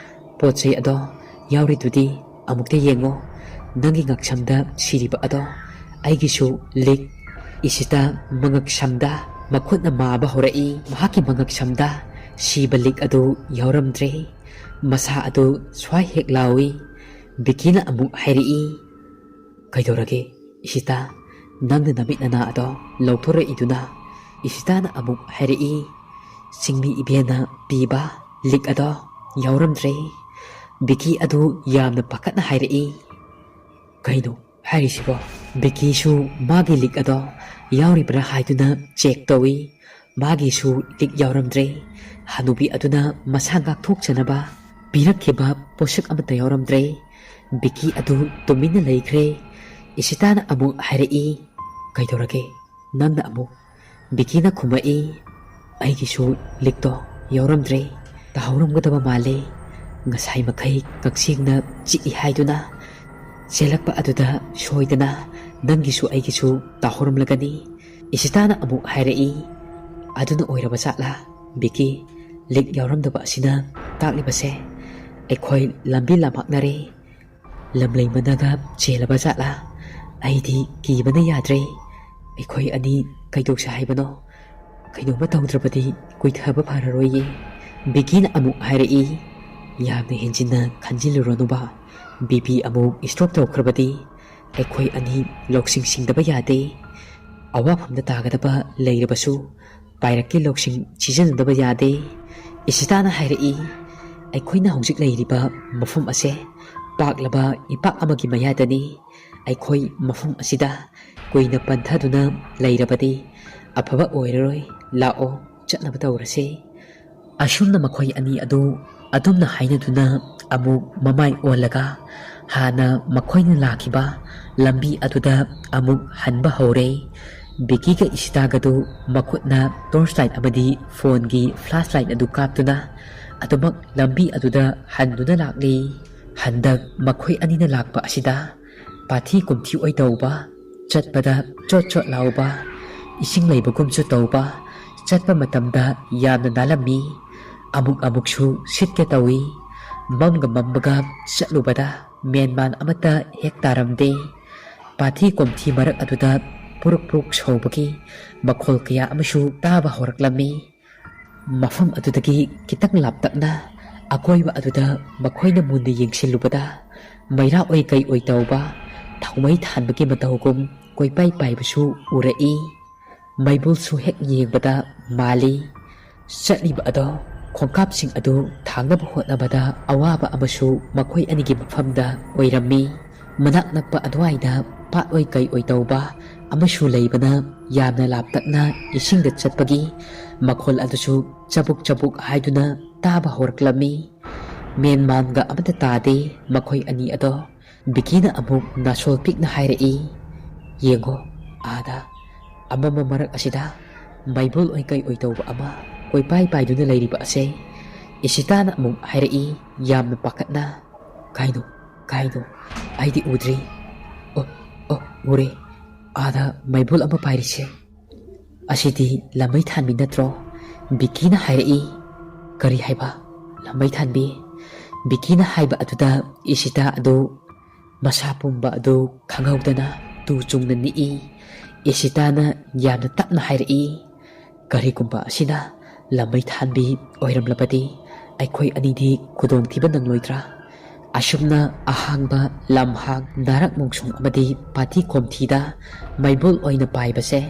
ꯄꯣꯠ ꯆꯩ ꯑꯗꯣ ꯌꯥꯎꯔꯤꯗꯨꯗꯤ꯫ ꯑꯃꯨꯛꯇ ꯌꯦꯡꯉꯣ, ꯅꯪꯒꯤ ꯉꯛꯁꯝꯗ ꯁꯤꯔꯤꯕ ꯑꯗꯣ ꯑꯩꯒꯤꯁꯨ ꯂꯤꯛ꯫" ꯏꯁꯤꯇꯥ ꯃꯉꯛꯁꯝꯗ ꯃꯈꯨꯠꯅ ꯃꯥꯕ ꯍꯧꯔꯛꯏ꯫ ꯃꯍꯥꯛꯀꯤ ꯃꯉꯛꯁꯝꯗ ꯁꯤꯕ ꯂꯤꯛ ꯑꯗꯨ ꯌꯥꯎꯔꯝꯗ꯭ꯔꯦ꯫ ꯃꯁꯥ ꯑꯗꯨ ꯁ꯭ꯋꯥꯏ ꯍꯦꯛ ꯂꯥꯎꯏ꯫ ꯕꯤꯀꯤꯅ ꯑꯃꯨꯛ ꯍꯥꯏꯔꯛꯏ, "ꯀꯩꯗꯧꯔꯒꯦ ꯏꯁꯤꯇꯥ? ꯅꯪꯅ ꯅꯃꯤꯠ ꯅꯅꯥ ꯑꯗꯣ ꯂꯧꯊꯣꯔꯛꯏꯗꯨꯅ?" ꯏꯁꯤꯇꯥꯅ ꯑꯃꯨꯛ ꯍꯥꯏꯔꯛꯏ, "ꯆꯤꯡꯃꯤ ꯏꯕꯦꯟꯅ ꯄꯤꯕ ꯂꯤꯛ ꯑꯗꯣ ꯌꯥꯎꯔꯝꯗ꯭ꯔꯦ꯫" ꯕꯤꯀꯤ ꯑꯗꯨ ꯌꯥꯝꯅ ꯄꯥꯈꯠꯅ ꯍꯥꯏꯔꯛꯏ, "ꯀꯩꯅꯣ ꯍꯥꯏꯔꯤꯁꯤꯕꯣ?" ꯕꯤꯀꯤꯁꯨ ꯃꯥꯒꯤ ꯂꯤꯛ ꯑꯗꯣ ꯌꯥꯎꯔꯤꯕ꯭ꯔꯥ ꯍꯥꯏꯗꯨꯅ ꯆꯦꯛ ꯇꯧꯏ꯫ ꯃꯥꯒꯤꯁꯨ ꯂꯤꯛ ꯌꯥꯎꯔꯝꯗ꯭ꯔꯦ꯫ ꯍꯅꯨꯕꯤ ꯑꯗꯨꯅ ꯃꯁꯥ ꯉꯥꯛꯊꯣꯛꯆꯅꯕ ꯄꯤꯔꯛꯈꯤꯕ ꯄꯣꯠꯁꯛ ꯑꯃꯠꯇ ꯌꯥꯎꯔꯝꯗ꯭ꯔꯦ꯫ ꯕꯤꯀꯤ ꯑꯗꯨ ꯇꯨꯃꯤꯟꯅ ꯂꯩꯈ꯭ꯔꯦ꯫ ꯏꯁꯤꯇꯥꯅ ꯑꯃꯨꯛ ꯍꯥꯏꯔꯛꯏ, "ꯀꯩꯗꯧꯔꯒꯦ?" ꯅꯪꯅ ꯑꯃꯨꯛ꯫ ꯕꯤꯀꯤꯅ ꯈꯨꯝꯃꯛꯏ, "ꯑꯩꯒꯤꯁꯨ ꯂꯤꯛꯇꯣ ꯌꯥꯎꯔꯝꯗ꯭ꯔꯦ꯫ ꯇꯥꯍꯧꯔꯝꯒꯗꯕ ꯃꯥꯜꯂꯦ꯫ ꯉꯁꯥꯏ ꯃꯈꯩ ꯀꯛꯆꯦꯡꯅ ꯆꯤꯛꯏ ꯍꯥꯏꯗꯨꯅ ꯆꯦꯜꯂꯛꯄ ꯑꯗꯨꯗ ꯁꯣꯏꯗꯅ ꯅꯪꯒꯤꯁꯨ ꯑꯩꯒꯤꯁꯨ ꯇꯥꯍꯧꯔꯝꯂꯒꯅꯤ꯫" ꯏꯁꯤꯇꯥꯅ ꯑꯃꯨꯛ ꯍꯥꯏꯔꯛꯏ, "ꯑꯗꯨꯅ ꯑꯣꯏꯔꯕ ꯖꯥꯠꯂꯥ ꯕꯤꯀꯤ? ꯂꯤꯛ ꯌꯥꯎꯔꯝꯗꯕ ꯑꯁꯤꯅ ꯇꯥꯛꯂꯤꯕꯁꯦ ꯑꯩꯈꯣꯏ ꯂꯝꯕꯤ ꯂꯝꯃꯥꯛꯅꯔꯦ꯫ ꯂꯝꯂꯩ ꯃꯅꯥꯒ ꯆꯦꯜꯂꯕ ꯖꯥꯠꯂꯥ? ꯑꯩꯗꯤ ꯀꯤꯕꯅ ꯌꯥꯗ꯭ꯔꯦ꯫ "ꯑꯩꯈꯣꯏ ꯑꯅꯤ ꯀꯩꯗꯧꯁꯦ ꯍꯥꯏꯕꯅꯣ? ꯀꯩꯅꯣꯝꯃ ꯇꯧꯗ꯭ꯔꯕꯗꯤ ꯀꯨꯏꯊꯕ ꯐꯔꯔꯣꯏꯌꯦ," ꯕꯤꯀꯤꯅ ꯑꯃꯨꯛ ꯍꯥꯏꯔꯛꯏ꯫ "ꯌꯥꯝꯅ ꯍꯦꯟꯖꯤꯟꯅ ꯈꯟꯖꯤꯜꯂꯨꯔꯅꯨꯕ, ꯕꯤ ꯄꯤ ꯑꯃꯨꯛ ꯁ꯭ꯇ꯭ꯔꯣꯛ ꯇꯧꯈ꯭ꯔꯕꯗꯤ ꯑꯩꯈꯣꯏ ꯑꯅꯤ ꯂꯧꯁꯤꯡ ꯁꯤꯡꯗꯕ ꯌꯥꯗꯦ꯫ ꯑꯋꯥꯐꯝꯗ ꯇꯥꯒꯗꯕ ꯂꯩꯔꯕꯁꯨ ꯄꯥꯏꯔꯛꯀꯤ ꯂꯧꯁꯤꯡ ꯁꯤꯖꯤꯟꯅꯗꯕ ꯌꯥꯗꯦ꯫" ꯏꯁꯤꯇꯥꯅ ꯍꯥꯏꯔꯛꯏ, "ꯑꯩꯈꯣꯏꯅ ꯍꯧꯖꯤꯛ ꯂꯩꯔꯤꯕ ꯃꯐꯝ ꯑꯁꯦ ꯄꯥꯛꯂꯕ ꯏꯄꯥꯛ ꯑꯃꯒꯤ ꯃꯌꯥꯗꯅꯤ꯫ ꯑꯩꯈꯣꯏ ꯃꯐꯝ ꯑꯁꯤꯗ ꯀꯨꯏꯅ ꯄꯟꯊꯗꯨꯅ ꯂꯩꯔꯕꯗꯤ ꯑꯐꯕ ꯑꯣꯏꯔꯔꯣꯏ꯫ ꯂꯥꯛꯑꯣ, ꯆꯠꯅꯕ ꯇꯧꯔꯁꯦ꯫" ꯑꯁꯨꯝꯅ ꯃꯈꯣꯏ ꯑꯅꯤ ꯑꯗꯨ ꯑꯗꯨꯝꯅ ꯍꯥꯏꯅꯗꯨꯅ ꯑꯃꯨꯛ ꯃꯃꯥꯏ ꯑꯣꯜꯂꯒ ꯍꯥꯟꯅ ꯃꯈꯣꯏꯅ ꯂꯥꯛꯈꯤꯕ ꯂꯝꯕꯤ ꯑꯗꯨꯗ ꯑꯃꯨꯛ ꯍꯟꯕ ꯍꯧꯔꯦ꯫ ꯕꯤꯀꯤꯒ ꯏꯁꯤꯇꯥꯒꯗꯨ ꯃꯈꯨꯠꯅ ꯇꯣꯔꯆ ꯂꯥꯏꯠ ꯑꯃꯗꯤ ꯐꯣꯟꯒꯤ ꯐ꯭ꯂꯥꯁ ꯂꯥꯏꯠ ꯑꯗꯨ ꯀꯥꯞꯇꯨꯅ ꯑꯗꯨꯃꯛ ꯂꯝꯕꯤ ꯑꯗꯨꯗ ꯍꯟꯗꯨꯅ ꯂꯥꯛꯂꯤ꯫ ꯍꯟꯗꯛ ꯃꯈꯣꯏ ꯑꯅꯤꯅ ꯂꯥꯛꯄ ꯑꯁꯤꯗ ꯄꯥꯊꯤ ꯀꯨꯝꯊꯤ ꯑꯣꯏ ꯇꯧꯕ, ꯆꯠꯄꯗ ꯆꯣꯠ ꯆꯣꯠ ꯂꯥꯎꯕ, ꯏꯁꯤꯡ ꯂꯩꯕꯒꯨꯝꯁꯨ ꯇꯧꯕ, ꯆꯠꯄ ꯃꯇꯝꯗ ꯌꯥꯝꯅ ꯅꯥꯜꯂꯝꯃꯤ꯫ ꯑꯃꯨꯛ ꯑꯃꯨꯛꯁꯨ ꯁꯤꯠꯀꯦ ꯇꯧꯏ꯫ ꯃꯝꯒ ꯃꯝꯕꯒ ꯆꯠꯂꯨꯕꯗ ꯃꯦꯟꯃꯥꯟ ꯑꯃꯠꯇ ꯍꯦꯛ ꯇꯥꯔꯝꯗꯦ꯫ ꯄꯥꯊꯤ ꯀꯣꯝꯊꯤ ꯃꯔꯛ ꯑꯗꯨꯗ ꯄꯨꯔꯨꯛ ꯄꯨꯔꯨꯛ ꯁꯧꯕꯒꯤ ꯃꯈꯣꯜ ꯀꯌꯥ ꯑꯃꯁꯨ ꯇꯥꯕ ꯍꯧꯔꯛꯂꯝꯃꯤ꯫ ꯃꯐꯝ ꯑꯗꯨꯗꯒꯤ ꯈꯤꯇꯪ ꯂꯥꯞꯇꯛꯅ ꯑꯀꯣꯏꯕ ꯑꯗꯨꯗ ꯃꯈꯣꯏꯅ ꯃꯨꯟꯅ ꯌꯦꯡꯁꯤꯜꯂꯨꯕꯗ ꯃꯩꯔꯥ ꯑꯣꯏ ꯀꯩ ꯑꯣꯏ ꯇꯧꯕ ꯊꯥꯎꯃꯩ ꯊꯥꯟꯕꯒꯤ ꯃꯇꯧꯒꯨꯝ ꯀꯣꯏꯄꯥꯏ ꯄꯥꯏꯕꯁꯨ ꯎꯔꯛꯏ꯫ ꯃꯩꯕꯨꯜꯁꯨ ꯍꯦꯛ ꯌꯦꯡꯕꯗ ꯃꯥꯜꯂꯤ꯫ ꯆꯠꯂꯤꯕ ꯑꯗꯣ ꯈꯣꯡꯀꯥꯞꯁꯤꯡ ꯑꯗꯨ ꯊꯥꯡꯅꯕ ꯍꯣꯠꯅꯕꯗ ꯑꯋꯥꯕ ꯑꯃꯁꯨ ꯃꯈꯣꯏ ꯑꯅꯤꯒꯤ ꯃꯐꯝꯗ ꯑꯣꯏꯔꯝꯃꯤ꯫ ꯃꯅꯥꯛ ꯅꯛꯄ ꯑꯗꯨꯋꯥꯏꯗ ꯄꯥꯠ ꯑꯣꯏ ꯀꯩ ꯑꯣꯏ ꯇꯧꯕ ꯑꯃꯁꯨ ꯂꯩꯕꯅ ꯌꯥꯝꯅ ꯂꯥꯞꯇꯛꯅ ꯏꯁꯤꯡꯗ ꯆꯠꯄꯒꯤ ꯃꯈꯣꯜ ꯑꯗꯨꯁꯨ ꯆꯕꯨꯛ ꯆꯕꯨꯛ ꯍꯥꯏꯗꯨꯅ ꯇꯥꯕ ꯍꯧꯔꯛꯂꯝꯃꯤ꯫ ꯃꯦꯟꯃꯥꯟꯒ ꯑꯃꯠꯇ ꯇꯥꯗꯦ ꯃꯈꯣꯏ ꯑꯅꯤ ꯑꯗꯣ꯫ ꯕꯤꯀꯤꯅ ꯑꯃꯨꯛ ꯅꯥꯁꯣꯜ ꯄꯤꯛꯅ ꯍꯥꯏꯔꯛꯏ, "ꯌꯦꯡꯉꯣ, ꯑꯥꯗ ꯑꯃꯝꯕ ꯃꯔꯛ ꯑꯁꯤꯗ ꯃꯩꯕꯨꯜ ꯑꯣꯏ ꯀꯩ ꯑꯣꯏ ꯇꯧꯕ ꯑꯃ ꯀꯣꯏꯄꯥꯏ ꯄꯥꯏꯗꯨꯅ ꯂꯩꯔꯤꯕ ꯑꯁꯦ?" ꯏꯁꯤꯇꯥꯅ ꯑꯃꯨꯛ ꯍꯥꯏꯔꯛꯏ, ꯌꯥꯝꯅ ꯄꯥꯈꯠꯅ, "ꯀꯥꯏꯅꯣ, ꯀꯥꯏꯅꯣ? ꯑꯩꯗꯤ ꯎꯗ꯭ꯔꯤ꯫ ꯑꯣ, ꯑꯣ, ꯎꯔꯦ꯫ ꯑꯥꯗ ꯃꯩꯕꯨꯜ ꯑꯃ ꯄꯥꯏꯔꯤꯁꯦ꯫ ꯑꯁꯤꯗꯤ ꯂꯝꯃꯩ ꯊꯥꯟꯕꯤ ꯅꯠꯇ꯭ꯔꯣ?" ꯕꯤꯀꯤꯅ ꯍꯥꯏꯔꯛꯏ꯫ "ꯀꯔꯤ ꯍꯥꯏꯕ? ꯂꯝꯃꯩ ꯊꯥꯟꯕꯤ?" ꯕꯤꯀꯤꯅ ꯍꯥꯏꯕ ꯑꯗꯨꯗ ꯏꯁꯤꯇꯥ ꯑꯗꯨ ꯃꯁꯥ ꯄꯨꯝꯕ ꯑꯗꯨ ꯈꯪꯍꯧꯗꯅ ꯇꯨ ꯆꯨꯡꯅ ꯅꯤꯛꯏ꯫ ꯏꯁꯤꯇꯥꯅ ꯌꯥꯝꯅ ꯇꯞꯅ ꯍꯥꯏꯔꯛꯏ, "ꯀꯔꯤꯒꯨꯝꯕ ꯑꯁꯤꯅ ꯂꯝꯃꯩ ꯊꯥꯟꯕꯤ ꯑꯣꯏꯔꯝꯂꯕꯗꯤ ꯑꯩꯈꯣꯏ ꯑꯅꯤꯗꯤ ꯈꯨꯗꯣꯡꯊꯤꯕ ꯅꯪꯂꯣꯏꯗ꯭ꯔꯥ? ꯑꯁꯨꯝꯅ ꯑꯍꯥꯡꯕ ꯂꯝꯍꯥꯡ ꯅꯥꯔꯛ ꯃꯣꯡꯁꯣꯡ ꯑꯃꯗꯤ ꯄꯥꯊꯤ ꯀꯣꯝꯊꯤꯗ ꯃꯩꯕꯨꯜ ꯑꯣꯏꯅ ꯄꯥꯏꯕꯁꯦ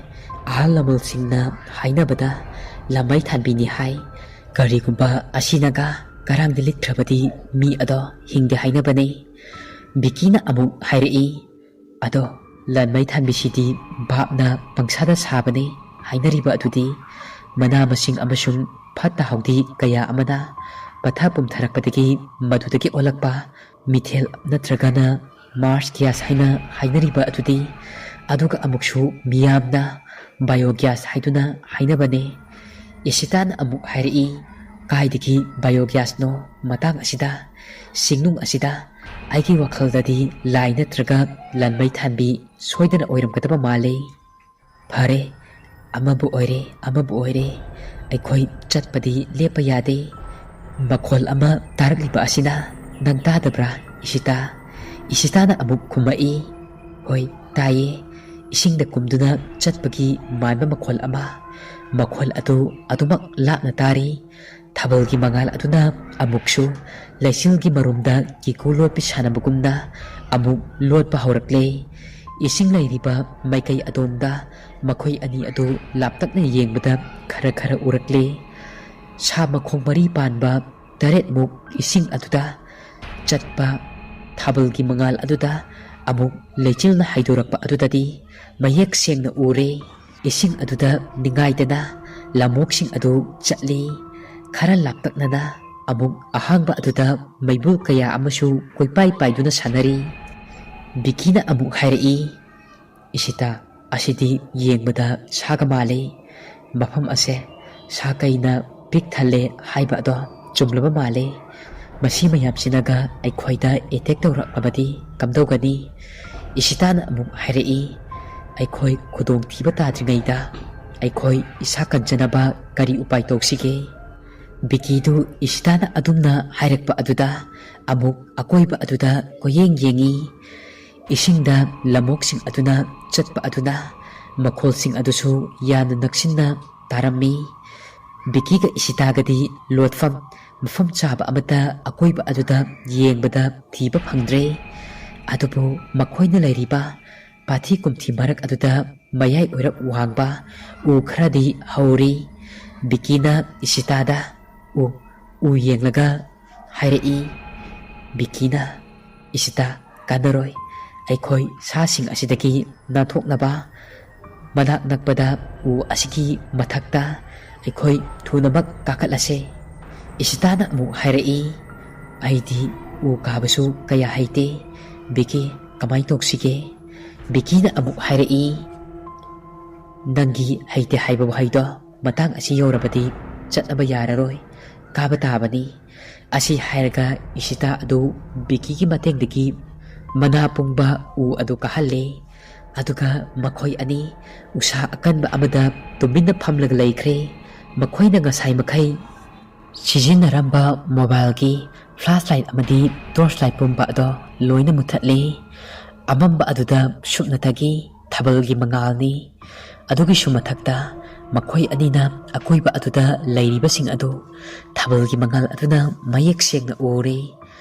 ꯑꯍꯜ ꯂꯃꯟꯁꯤꯡꯅ ꯍꯥꯏꯅꯕꯗ ꯂꯝꯃꯩ ꯊꯥꯟꯕꯤꯅꯤ ꯍꯥꯏ꯫ ꯀꯔꯤꯒꯨꯝꯕ ꯑꯁꯤꯅꯒ ꯀꯔꯥꯡꯗ ꯂꯤꯠꯈ꯭ꯔꯕꯗꯤ ꯃꯤ ꯑꯗꯣ ꯍꯤꯡꯗꯦ ꯍꯥꯏꯅꯕꯅꯤ꯫" ꯕꯤꯀꯤꯅ ꯑꯃꯨꯛ ꯍꯥꯏꯔꯛꯏ, "ꯑꯗꯣ ꯂꯟꯃꯩ ꯊꯥꯟꯕꯤꯁꯤꯗꯤ ꯚꯥꯞꯅ ꯄꯪꯁꯥꯗ ꯁꯥꯕꯅꯤ ꯍꯥꯏꯅꯔꯤꯕ ꯑꯗꯨꯗꯤ ꯃꯅꯥ ꯃꯁꯤꯡ ꯑꯃꯁꯨꯡ ꯐꯠꯇ ꯍꯥꯎꯗꯤ ꯀꯌꯥ ꯑꯃꯅ ꯄꯠꯊ ꯄꯨꯝꯊꯔꯛꯄꯗꯒꯤ ꯃꯗꯨꯗꯒꯤ ꯑꯣꯜꯂꯛꯄ ꯃꯤꯊꯦꯜ ꯅꯠꯇ꯭ꯔꯒꯅ ꯃꯥꯔꯁ ꯒ꯭ꯌꯥꯁ ꯍꯥꯏꯅ ꯍꯥꯏꯅꯔꯤꯕ ꯑꯗꯨꯗꯤ, ꯑꯗꯨꯒ ꯑꯃꯨꯛꯁꯨ ꯃꯤꯌꯥꯝꯅ ꯕꯥꯏꯑꯣ ꯒ꯭ꯌꯥꯁ ꯍꯥꯏꯗꯨꯅ ꯍꯥꯏꯅꯕꯅꯦ꯫" ꯏꯁꯤꯇꯥꯅ ꯑꯃꯨꯛ ꯍꯥꯏꯔꯛꯏ, "ꯀꯥꯏꯗꯒꯤ ꯕꯥꯏꯑꯣ ꯒ꯭ꯌꯥꯁꯅꯣ ꯃꯇꯥꯡ ꯑꯁꯤꯗ? ꯁꯤꯡꯅꯨꯡ ꯑꯁꯤꯗ ꯑꯩꯒꯤ ꯋꯥꯈꯜꯗꯗꯤ ꯂꯥꯏ ꯅꯠꯇ꯭ꯔꯒ ꯂꯟꯃꯩ ꯊꯥꯟꯕꯤ ꯁꯣꯏꯗꯅ ꯑꯣꯏꯔꯝꯒꯗꯕ ꯃꯥꯜꯂꯤ꯫" "ꯐꯔꯦ, ꯑꯃꯕꯨ ꯑꯣꯏꯔꯦ, ꯑꯃꯕꯨ ꯑꯣꯏꯔꯦ, ꯑꯩꯈꯣꯏ ꯆꯠꯄꯗꯤ ꯂꯦꯞꯄ ꯌꯥꯗꯦ꯫ ꯃꯈꯣꯜ ꯑꯃ ꯇꯥꯔꯛꯂꯤꯕ ꯑꯁꯤꯅ ꯅꯪ ꯇꯥꯗꯕ꯭ꯔꯥ, ꯏꯁꯤꯇꯥ?" ꯏꯁꯤꯇꯥꯅ ꯑꯃꯨꯛ ꯈꯨꯝꯃꯛꯏ, "ꯍꯣꯏ, ꯇꯥꯏꯌꯦ꯫ ꯏꯁꯤꯡꯗ ꯀꯨꯝꯗꯨꯅ ꯆꯠꯄꯒꯤ ꯃꯥꯟꯕ ꯃꯈꯣꯜ ꯑꯃ꯫ ꯃꯈꯣꯜ ꯑꯗꯨ ꯑꯗꯨꯃꯛ ꯂꯥꯞꯅ ꯇꯥꯔꯤ꯫ ꯊꯥꯕꯜꯒꯤ ꯃꯉꯥꯜ ꯑꯗꯨꯅ ꯑꯃꯨꯛꯁꯨ ꯂꯩꯆꯤꯜꯒꯤ ꯃꯔꯨꯝꯗ ꯀꯤꯀꯨ ꯂꯣꯠꯄꯤ ꯁꯥꯟꯅꯕꯒꯨꯝꯅ ꯑꯃꯨꯛ ꯂꯣꯠꯄ ꯍꯧꯔꯛꯂꯦ꯫ ꯏꯁꯤꯡ ꯂꯩꯔꯤꯕ ꯃꯥꯏꯀꯩ ꯑꯗꯣꯝꯗ ꯃꯈꯣꯏ ꯑꯅꯤ ꯑꯗꯨ ꯂꯥꯞꯇꯛꯅ ꯌꯦꯡꯕꯗ ꯈꯔ ꯈꯔ ꯎꯔꯛꯂꯦ꯫ ꯁꯥ ꯃꯈꯣꯡ ꯃꯔꯤ ꯄꯥꯟꯕ ꯇꯔꯦꯠꯃꯨꯛ ꯏꯁꯤꯡ ꯑꯗꯨꯗ ꯆꯠꯄ ꯊꯥꯕꯜꯒꯤ ꯃꯉꯥꯜ ꯑꯗꯨꯗ ꯑꯃꯨꯛ ꯂꯩꯆꯤꯜꯅ ꯍꯥꯏꯗꯣꯔꯛꯄ ꯑꯗꯨꯗꯗꯤ ꯃꯌꯦꯛ ꯁꯦꯡꯅ ꯎꯔꯦ꯫ ꯏꯁꯤꯡ ꯑꯗꯨꯗ ꯅꯤꯡꯉꯥꯏꯗꯅ ꯂꯝꯑꯣꯛꯁꯤꯡ ꯑꯗꯨ ꯆꯠꯂꯤ꯫ ꯈꯔ ꯂꯥꯞꯇꯛꯅꯅ ꯑꯃꯨꯛ ꯑꯍꯥꯡꯕ ꯑꯗꯨꯗ ꯃꯩꯕꯨꯜ ꯀꯌꯥ ꯑꯃꯁꯨ ꯀꯣꯏꯄꯥꯏ ꯄꯥꯏꯗꯨꯅ ꯁꯥꯟꯅꯔꯤ꯫" ꯕꯤꯀꯤꯅ ꯑꯃꯨꯛ ꯍꯥꯏꯔꯛꯏ, "ꯏꯁꯤꯇꯥ, ꯑꯁꯤꯗꯤ ꯌꯦꯡꯕꯗ ꯁꯥꯒ ꯃꯥꯜꯂꯤ꯫ ꯃꯐꯝ ꯑꯁꯦ ꯁꯥ ꯀꯩꯅ ꯄꯤꯛ ꯊꯜꯂꯦ ꯍꯥꯏꯕ ꯑꯗꯣ ꯆꯨꯝꯂꯕ ꯃꯥꯜꯂꯦ꯫ ꯃꯁꯤ ꯃꯌꯥꯝꯁꯤꯅꯒ ꯑꯩꯈꯣꯏꯗ ꯑꯦꯇꯦꯛ ꯇꯧꯔꯛꯂꯕꯗꯤ ꯀꯝꯗꯧꯒꯅꯤ?" ꯏꯁꯤꯇꯥꯅ ꯑꯃꯨꯛ ꯍꯥꯏꯔꯛꯏ, "ꯑꯩꯈꯣꯏ ꯈꯨꯗꯣꯡꯊꯤꯕ ꯇꯥꯗ꯭ꯔꯤꯉꯩꯗ ꯑꯩꯈꯣꯏ ꯏꯁꯥ ꯀꯟꯖꯅꯕ ꯀꯔꯤ ꯎꯄꯥꯏ ꯇꯧꯁꯤꯒꯦ?" ꯕꯤꯀꯤꯗꯨ ꯏꯁꯤꯇꯥꯅ ꯑꯗꯨꯝꯅ ꯍꯥꯏꯔꯛꯄ ꯑꯗꯨꯗ ꯑꯃꯨꯛ ꯑꯀꯣꯏꯕ ꯑꯗꯨꯗ ꯀꯣꯏꯌꯦꯡ ꯌꯦꯡꯉꯤ꯫ ꯏꯁꯤꯡꯗ ꯂꯝꯑꯣꯛꯁꯤꯡ ꯑꯗꯨꯅ ꯆꯠꯄ ꯑꯗꯨꯅ ꯃꯈꯣꯜꯁꯤꯡ ꯑꯗꯨꯁꯨ ꯌꯥꯝꯅ ꯅꯛꯁꯤꯟꯅ ꯇꯥꯔꯝꯃꯤ꯫ ꯕꯤꯀꯤꯒ ꯏꯁꯤꯇꯥꯒꯗꯤ ꯂꯣꯠꯐꯝ ꯃꯐꯝ ꯆꯥꯕ ꯑꯃꯠꯇ ꯑꯀꯣꯏꯕ ꯑꯗꯨꯗ ꯌꯦꯡꯕꯗ ꯊꯤꯕ ꯐꯪꯗ꯭ꯔꯦ꯫ ꯑꯗꯨꯕꯨ ꯃꯈꯣꯏꯅ ꯂꯩꯔꯤꯕ ꯄꯥꯊꯤ ꯀꯨꯝꯊꯤ ꯃꯔꯛ ꯑꯗꯨꯗ ꯃꯌꯥꯏ ꯑꯣꯏꯔꯞ ꯋꯥꯡꯕ ꯎ ꯈꯔꯗꯤ ꯍꯧꯔꯤ꯫ ꯕꯤꯀꯤꯅ ꯏꯁꯤꯇꯥꯗ ꯎ, ꯎ ꯌꯦꯡꯂꯒ ꯍꯥꯏꯔꯛꯏ꯫ ꯕꯤꯀꯤꯅ, "ꯏꯁꯤꯇꯥ, ꯀꯥꯟꯅꯔꯣꯏ꯫ ꯑꯩꯈꯣꯏ ꯁꯥꯁꯤꯡ ꯑꯁꯤꯗꯒꯤ ꯅꯥꯟꯊꯣꯛꯅꯕ ꯃꯅꯥꯛ ꯅꯛꯄꯗ ꯎ ꯑꯁꯤꯒꯤ ꯃꯊꯛꯇ ꯑꯩꯈꯣꯏ ꯊꯨꯅꯃꯛ ꯀꯥꯈꯠꯂꯁꯦ꯫" ꯏꯁꯤꯇꯥꯅ ꯑꯃꯨꯛ ꯍꯥꯏꯔꯛꯏ, "ꯑꯩꯗꯤ ꯎ ꯀꯥꯕꯁꯨ ꯀꯌꯥ ꯍꯩꯇꯦ꯫ ꯕꯤꯀꯤ, ꯀꯃꯥꯏ ꯇꯧꯁꯤꯒꯦ?" ꯕꯤꯀꯤꯅ ꯑꯃꯨꯛ ꯍꯥꯏꯔꯛꯏ, "ꯅꯪꯒꯤ ꯍꯩꯇꯦ ꯍꯥꯏꯕ ꯋꯥꯍꯩꯗꯣ ꯃꯇꯥꯡ ꯑꯁꯤ ꯌꯧꯔꯕꯗꯤ ꯆꯠꯅꯕ ꯌꯥꯔꯔꯣꯏ, ꯀꯥꯕ ꯇꯥꯕꯅꯤ꯫" ꯑꯁꯤ ꯍꯥꯏꯔꯒ ꯏꯁꯤꯇꯥ ꯑꯗꯨ ꯕꯤꯀꯤꯒꯤ ꯃꯇꯦꯡꯗꯒꯤ ꯃꯅꯥ ꯄꯨꯡꯕ ꯎ ꯑꯗꯨ ꯀꯥꯍꯜꯂꯦ꯫ ꯑꯗꯨꯒ ꯃꯈꯣꯏ ꯑꯅꯤ ꯎꯁꯥ ꯑꯀꯟꯕ ꯑꯃꯗ ꯇꯨꯃꯤꯟꯅ ꯐꯝꯂꯒ ꯂꯩꯈ꯭ꯔꯦ꯫ ꯃꯈꯣꯏꯅ ꯉꯁꯥꯏ ꯃꯈꯩ ꯁꯤꯖꯤꯟꯅꯔꯝꯕ ꯃꯣꯕꯥꯏꯜꯒꯤ ꯐ꯭ꯂꯥꯁ ꯂꯥꯏꯠ ꯑꯃꯗꯤ ꯇꯣꯔꯆ ꯂꯥꯏꯠ ꯄꯨꯝꯕ ꯑꯗꯣ ꯂꯣꯏꯅ ꯃꯨꯊꯠꯂꯦ꯫ ꯑꯃꯝꯕ ꯑꯗꯨꯗ ꯁꯨꯞꯅꯇꯒꯤ ꯊꯥꯕꯜꯒꯤ ꯃꯉꯥꯜꯅꯤ꯫ ꯑꯗꯨꯒꯤꯁꯨ ꯃꯊꯛꯇ ꯃꯈꯣꯏ ꯑꯅꯤꯅ ꯑꯀꯣꯏꯕ ꯑꯗꯨꯗ ꯂꯩꯔꯤꯕꯁꯤꯡ ꯑꯗꯨ ꯊꯥꯕꯜꯒꯤ ꯃꯉꯥꯜ ꯑꯗꯨꯅ ꯃꯌꯦꯛ ꯁꯦꯡꯅ ꯎꯔꯦ꯫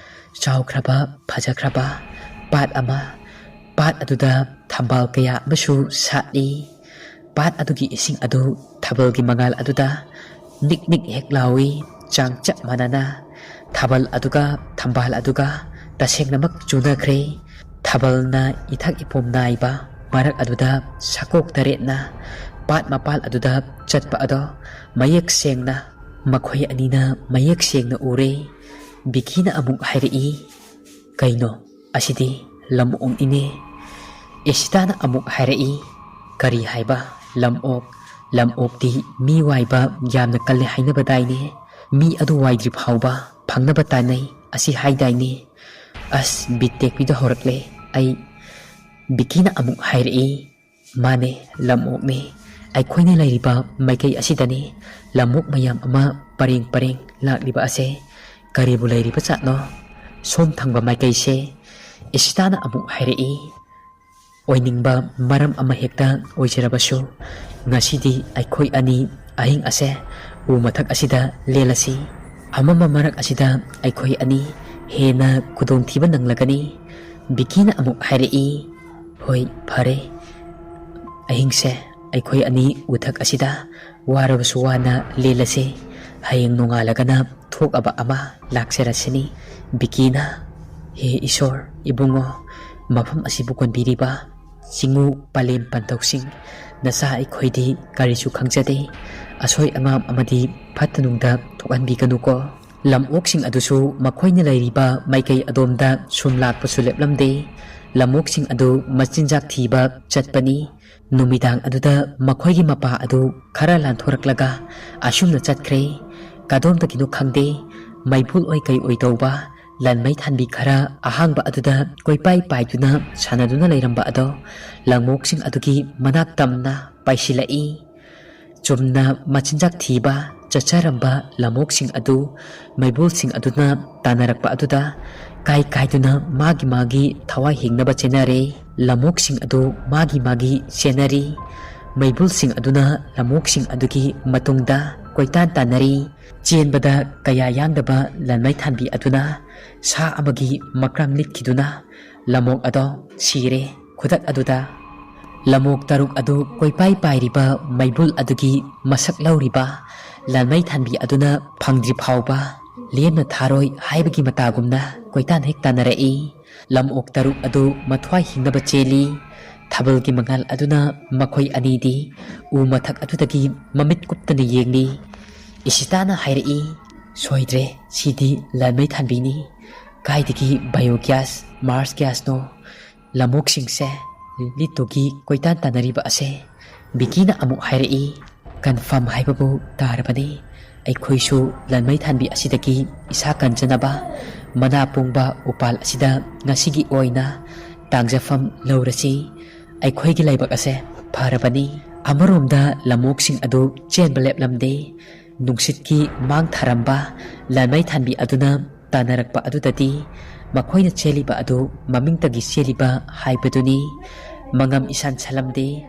ꯆꯥꯎꯈ꯭ꯔꯕ, ꯐꯖꯈ꯭ꯔꯕ ꯄꯥꯠ ꯑꯃ, ꯄꯥꯠ ꯑꯗꯨꯗ ꯊꯝꯕꯥꯜ ꯀꯌꯥ ꯑꯃꯁꯨ ꯁꯥꯠꯂꯤ꯫ ꯄꯥꯠ ꯑꯗꯨꯒꯤ ꯏꯁꯤꯡ ꯑꯗꯨ ꯊꯥꯕꯜꯒꯤ ꯃꯉꯥꯜ ꯑꯗꯨꯗ ꯅꯤꯛ ꯅꯤꯛ ꯍꯦꯛ ꯂꯥꯎꯏ, ꯆꯥꯡ ꯆꯞ ꯃꯥꯟꯅꯅ꯫ ꯊꯥꯕꯜ ꯑꯗꯨꯒ ꯊꯝꯕꯥꯜ ꯑꯗꯨꯒ ꯇꯁꯦꯡꯅꯃꯛ ꯆꯨꯅꯈ꯭ꯔꯦ꯫ ꯊꯥꯕꯜꯅ ꯏꯊꯛ ꯏꯄꯣꯝ ꯅꯥꯏꯕ ꯃꯔꯛ ꯑꯗꯨꯗ ꯁꯥꯀꯣꯛ ꯇꯔꯦꯠꯅ ꯄꯥꯠ ꯃꯄꯥꯜ ꯑꯗꯨꯗ ꯆꯠꯄ ꯑꯗꯣ ꯃꯌꯦꯛ ꯁꯦꯡꯅ ꯃꯈꯣꯏ ꯑꯅꯤꯅ ꯃꯌꯦꯛ ꯁꯦꯡꯅ ꯎꯔꯦ꯫ ꯕꯤꯀꯤꯅ ꯑꯃꯨꯛ ꯍꯥꯏꯔꯛꯏ, "ꯀꯩꯅꯣ, ꯑꯁꯤꯗꯤ ꯂꯝꯑꯣꯛꯅꯤꯅꯦ꯫" ꯏꯁꯤꯇꯥꯅ ꯑꯃꯨꯛ ꯍꯥꯏꯔꯛꯏ, "ꯀꯔꯤ ꯍꯥꯏꯕ? ꯂꯝꯑꯣꯛ? ꯂꯝꯑꯣꯛꯇꯤ ꯃꯤ ꯋꯥꯏꯕ ꯌꯥꯝꯅ ꯀꯜꯂꯦ ꯍꯥꯏꯅꯕꯗꯥꯏꯅꯦ? ꯃꯤ ꯑꯗꯨ ꯋꯥꯏꯗ꯭ꯔꯤ ꯐꯥꯎꯕ ꯐꯪꯅꯕ ꯇꯥꯟꯅꯩ ꯑꯁꯤ ꯍꯥꯏꯗꯥꯏꯅꯦ?" ꯑꯁ, ꯕꯤꯠ ꯇꯦꯛꯄꯤꯗ ꯍꯧꯔꯛꯂꯦ ꯑꯩ꯫ ꯕꯤꯀꯤꯅ ꯑꯃꯨꯛ ꯍꯥꯏꯔꯛꯏ, "ꯃꯥꯅꯦ, ꯂꯝꯑꯣꯛꯅꯦ꯫ ꯑꯩꯈꯣꯏꯅ ꯂꯩꯔꯤꯕ ꯃꯥꯏꯀꯩ ꯑꯁꯤꯗꯅꯤ ꯂꯝꯑꯣꯛ ꯃꯌꯥꯝ ꯑꯃ ꯄꯔꯦꯡ ꯄꯔꯦꯡ ꯂꯥꯛꯂꯤꯕ ꯑꯁꯦ꯫ ꯀꯔꯤꯕꯨ ꯂꯩꯔꯤꯕ ꯖꯥꯠꯅꯣ ꯁꯣꯝ ꯊꯪꯕ ꯃꯥꯏꯀꯩꯁꯦ?" ꯏꯁꯤꯇꯥꯅ ꯑꯃꯨꯛ ꯍꯥꯏꯔꯛꯏ, ꯑꯣꯏꯅꯤꯡꯕ ꯃꯔꯝ ꯑꯃ ꯍꯦꯛꯇ ꯑꯣꯏꯖꯔꯕꯁꯨ, ꯉꯁꯤꯗꯤ ꯑꯩꯈꯣꯏ ꯑꯅꯤ ꯑꯍꯤꯡ ꯑꯁꯦ ꯎ ꯃꯊꯛ ꯑꯁꯤꯗ ꯂꯦꯜꯂꯁꯤ꯫ ꯑꯃꯝꯕ ꯃꯔꯛ ꯑꯁꯤꯗ ꯑꯩꯈꯣꯏ ꯑꯅꯤ ꯍꯦꯟꯅ ꯈꯨꯗꯣꯡꯊꯤꯕ ꯅꯪꯂꯒꯅꯤ꯫ ꯕꯤꯀꯤꯅ ꯑꯃꯨꯛ ꯍꯥꯏꯔꯛꯏ, "ꯍꯣꯏ, ꯐꯔꯦ꯫ ꯑꯍꯤꯡꯁꯦ ꯑꯩꯈꯣꯏ ꯑꯅꯤ ꯎꯊꯛ ꯑꯁꯤꯗ ꯋꯥꯔꯕꯁꯨ ꯋꯥꯅ ꯂꯦꯜꯂꯁꯦ꯫ ꯍꯌꯦꯡ ꯅꯣꯡꯉꯥꯜꯂꯒꯅ ꯊꯣꯛꯑꯕ ꯑꯃ ꯂꯥꯛꯆꯔꯁꯤꯅꯤ꯫" ꯕꯤꯀꯤꯅ, "ꯍꯦ ꯏꯁꯣꯔ, ꯏꯕꯨꯡꯉꯣ, ꯃꯐꯝ ꯑꯁꯤꯕꯨ ꯀꯣꯟꯕꯤꯔꯤꯕ ꯆꯤꯡꯉꯨ ꯄꯂꯦꯝ ꯄꯟꯊꯧꯁꯤꯡ, ꯅꯆꯥ ꯑꯩꯈꯣꯏꯗꯤ ꯀꯔꯤꯁꯨ ꯈꯪꯖꯗꯦ꯫ ꯑꯁꯣꯏ ꯑꯉꯥꯝ ꯑꯃꯗꯤ ꯐꯠꯇ ꯅꯨꯡꯗ ꯊꯣꯛꯍꯟꯕꯤꯒꯅꯨꯀꯣ꯫" ꯂꯝꯑꯣꯛꯁꯤꯡ ꯑꯗꯨꯁꯨ ꯃꯈꯣꯏꯅ ꯂꯩꯔꯤꯕ ꯃꯥꯏꯀꯩ ꯑꯗꯣꯝꯗ ꯁꯨꯝ ꯂꯥꯛꯄꯁꯨ ꯂꯦꯞꯂꯝꯗꯦ꯫ ꯂꯝꯑꯣꯛꯁꯤꯡ ꯑꯗꯨ ꯃꯆꯤꯟꯖꯥꯛ ꯊꯤꯕ ꯆꯠꯄꯅꯤ꯫ ꯅꯨꯃꯤꯗꯥꯡ ꯑꯗꯨꯗ ꯃꯈꯣꯏꯒꯤ ꯃꯄꯥ ꯑꯗꯨ ꯈꯔ ꯂꯥꯟꯊꯣꯔꯛꯂꯒ ꯑꯁꯨꯝꯅ ꯆꯠꯈ꯭ꯔꯦ꯫ ꯀꯗꯣꯝꯗꯒꯤꯅꯣ ꯈꯪꯗꯦ, ꯃꯩꯕꯨꯜ ꯑꯣꯏ ꯀꯩ ꯑꯣꯏ ꯇꯧꯕ ꯂꯟꯃꯩ ꯊꯥꯟꯕꯤ ꯈꯔ ꯑꯍꯥꯡꯕ ꯑꯗꯨꯗ ꯀꯣꯏꯄꯥꯏ ꯄꯥꯏꯗꯨꯅ ꯁꯥꯟꯅꯗꯨꯅ ꯂꯩꯔꯝꯕ ꯑꯗꯣ ꯂꯝꯑꯣꯛꯁꯤꯡ ꯑꯗꯨꯒꯤ ꯃꯅꯥꯛ ꯇꯝꯅ ꯄꯥꯏꯁꯤꯜꯂꯛꯏ꯫ ꯆꯨꯝꯅ ꯃꯆꯤꯟꯖꯥꯛ ꯊꯤꯕ ꯆꯠꯆꯔꯝꯕ ꯂꯝꯑꯣꯛꯁꯤꯡ ꯑꯗꯨ ꯃꯩꯕꯨꯜꯁꯤꯡ ꯑꯗꯨꯅ ꯇꯥꯟꯅꯔꯛꯄ ꯑꯗꯨꯗ ꯀꯥꯏ ꯀꯥꯏꯗꯨꯅ ꯃꯥꯒꯤ ꯃꯥꯒꯤ ꯊꯋꯥꯏ ꯍꯤꯡꯅꯕ ꯆꯦꯟꯅꯔꯦ꯫ ꯂꯝꯑꯣꯛꯁꯤꯡ ꯑꯗꯨ ꯃꯥꯒꯤ ꯃꯥꯒꯤ ꯆꯦꯟꯅꯔꯤ꯫ ꯃꯩꯕꯨꯜꯁꯤꯡ ꯑꯗꯨꯅ ꯂꯝꯑꯣꯛꯁꯤꯡ ꯑꯗꯨꯒꯤ ꯃꯇꯨꯡꯗ ꯀꯣꯏꯇꯥꯟ ꯇꯥꯟꯅꯔꯤ꯫ ꯆꯦꯟꯕꯗ ꯀꯌꯥ ꯌꯥꯡꯗꯕ ꯂꯟꯃꯩ ꯊꯥꯟꯕꯤ ꯑꯗꯨꯅ ꯁꯥ ꯑꯃꯒꯤ ꯃꯀ꯭ꯔꯥꯡ ꯂꯤꯠꯈꯤꯗꯨꯅ ꯂꯝꯑꯣꯛ ꯑꯗꯣ ꯁꯤꯔꯦ꯫ ꯈꯨꯗꯛ ꯑꯗꯨꯗ ꯂꯝꯑꯣꯛ ꯇꯔꯨꯛ ꯑꯗꯨ ꯀꯣꯏꯄꯥꯏ ꯄꯥꯏꯔꯤꯕ ꯃꯩꯕꯨꯜ ꯑꯗꯨꯒꯤ ꯃꯁꯛ ꯂꯧꯔꯤꯕ ꯂꯟꯃꯩ ꯊꯥꯟꯕꯤ ꯑꯗꯨꯅ ꯐꯪꯗ꯭ꯔꯤ ꯐꯥꯎꯕ ꯂꯦꯝꯅ ꯊꯥꯔꯣꯏ ꯍꯥꯏꯕꯒꯤ ꯃꯇꯥꯒꯨꯝꯅ ꯀꯣꯏꯇꯥꯟ ꯍꯦꯛ ꯇꯥꯟꯅꯔꯛꯏ꯫ ꯂꯝꯑꯣꯛ ꯇꯔꯨꯛ ꯑꯗꯨ ꯃꯊ꯭ꯋꯥꯏ ꯍꯤꯡꯅꯕ ꯆꯦꯜꯂꯤ꯫ ꯊꯥꯕꯜꯒꯤ ꯃꯉꯥꯜ ꯑꯗꯨꯅ ꯃꯈꯣꯏ ꯑꯅꯤꯗꯤ ꯎ ꯃꯊꯛ ꯑꯗꯨꯗꯒꯤ ꯃꯃꯤꯠ ꯀꯨꯞꯇꯅ ꯌꯦꯡꯂꯤ꯫ ꯏꯁꯤꯇꯥꯅ ꯍꯥꯏꯔꯛꯏ, "ꯁꯣꯏꯗ꯭ꯔꯦ, ꯁꯤꯗꯤ ꯂꯟꯃꯩ ꯊꯥꯟꯕꯤꯅꯤ꯫ ꯀꯥꯏꯗꯒꯤ ꯕꯥꯏꯑꯣ ꯒ꯭ꯌꯥꯁ, ꯃꯥꯔꯁ ꯒ꯭ꯌꯥꯁꯅꯣ? ꯂꯝꯑꯣꯛꯁꯤꯡꯁꯦ ꯂꯤꯠꯇꯨꯒꯤ ꯀꯣꯏꯇꯥꯟ ꯇꯥꯟꯅꯔꯤꯕ ꯑꯁꯦ?" ꯕꯤꯀꯤꯅ ꯑꯃꯨꯛ ꯍꯥꯏꯔꯛꯏ, "ꯀꯟꯐꯥꯔꯝ ꯍꯥꯏꯕꯕꯨ ꯇꯥꯔꯕꯅꯤ꯫ ꯑꯩꯈꯣꯏꯁꯨ ꯂꯟꯃꯩ ꯊꯥꯟꯕꯤ ꯑꯁꯤꯗꯒꯤ ꯏꯁꯥ ꯀꯟꯖꯅꯕ ꯃꯅꯥ ꯄꯣꯡꯕ ꯎꯄꯥꯜ ꯑꯁꯤꯗ ꯉꯁꯤꯒꯤ ꯑꯣꯏꯅ ꯇꯥꯡꯖꯐꯝ ꯂꯧꯔꯁꯤ꯫ ꯑꯩꯈꯣꯏꯒꯤ ꯂꯥꯏꯕꯛ ꯑꯁꯦ ꯐꯔꯕꯅꯤ꯫" ꯑꯃꯔꯣꯝꯗ ꯂꯝꯑꯣꯛꯁꯤꯡ ꯑꯗꯨ ꯆꯦꯟꯕ ꯂꯦꯞꯂꯝꯗꯦ꯫ ꯅꯨꯡꯁꯤꯠꯀꯤ ꯃꯥꯡ ꯊꯥꯔꯝꯕ ꯂꯟꯃꯩ ꯊꯥꯟꯕꯤ ꯑꯗꯨꯅ ꯇꯥꯟꯅꯔꯛꯄ ꯑꯗꯨꯗꯗꯤ ꯃꯈꯣꯏꯅ ꯆꯦꯜꯂꯤꯕ ꯑꯗꯨ ꯃꯃꯤꯡꯇꯒꯤ ꯆꯦꯜꯂꯤꯕ ꯍꯥꯏꯕꯗꯨꯅꯤ꯫ ꯃꯉꯝ ꯏꯁꯥꯟ ꯁꯥꯜꯂꯝꯗꯦ꯫